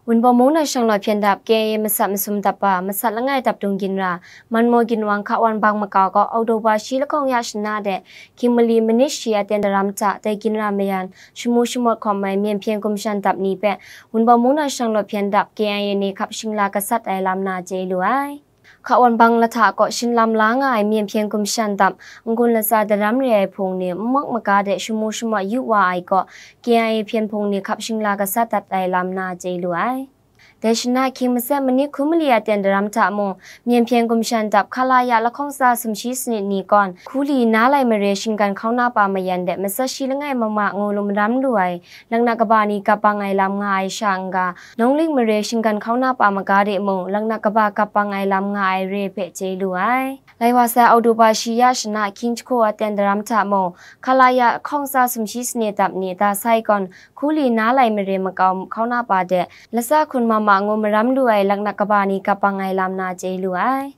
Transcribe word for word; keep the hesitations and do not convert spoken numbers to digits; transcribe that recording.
Wunpawng mung na shang law hpyen dap K I A masat masum dap ba, masat langai dap dung ginra, Manmaw ginwang Hkawan bang makau kaw Oktoba shi lahkawng ya shana de, hkying mali manit shi aten daram hta dai ginra mayan shamu shamawt hkawm ai myen hpyen gumshan dap ni hpe Wunpawng mung na shang law hpyen dap K I A ni hkap shingla gasat ai lam na chye lu ai. Hkawan bang lahta kaw shinlam la nga ai myen hpyen gumshan dap n-gun latsa daram re ai hpung ni n mak maga de shamu shamawt yu wa ai kaw, K I A hpyen hpung ni hkap shingla gasat dat ai lam na chye lu ai. Dai shana hkying matsat manit hkun mali aten daram hta mung, myen hpyen gumshan dap Khalaya lahkawng tsa sumshi sanit ni kawn, Hkuli na lai mare shinggan hkauna pa mayan de matsat shi langai mama ngu lu maram lu ai, laknak kaba ni gap bang ai lam nga ai sha n-ga, Nawngling mare shinggan hkauna pa maga de mung, laknak kaba gap bang ai lam nga ai re hpe chye lu ai. Lai wa sai Oktoba shi ya shana hkying jahku aten daram hta mung, Khalaya lahkawng tsa sumshi sanit dap ni da sai kawn, Hkuli na lai mare makau hkauna pa de, latsa hkun mama ngu maram lu ai laknak kaba ni gap bang ai lam na chye lu ai.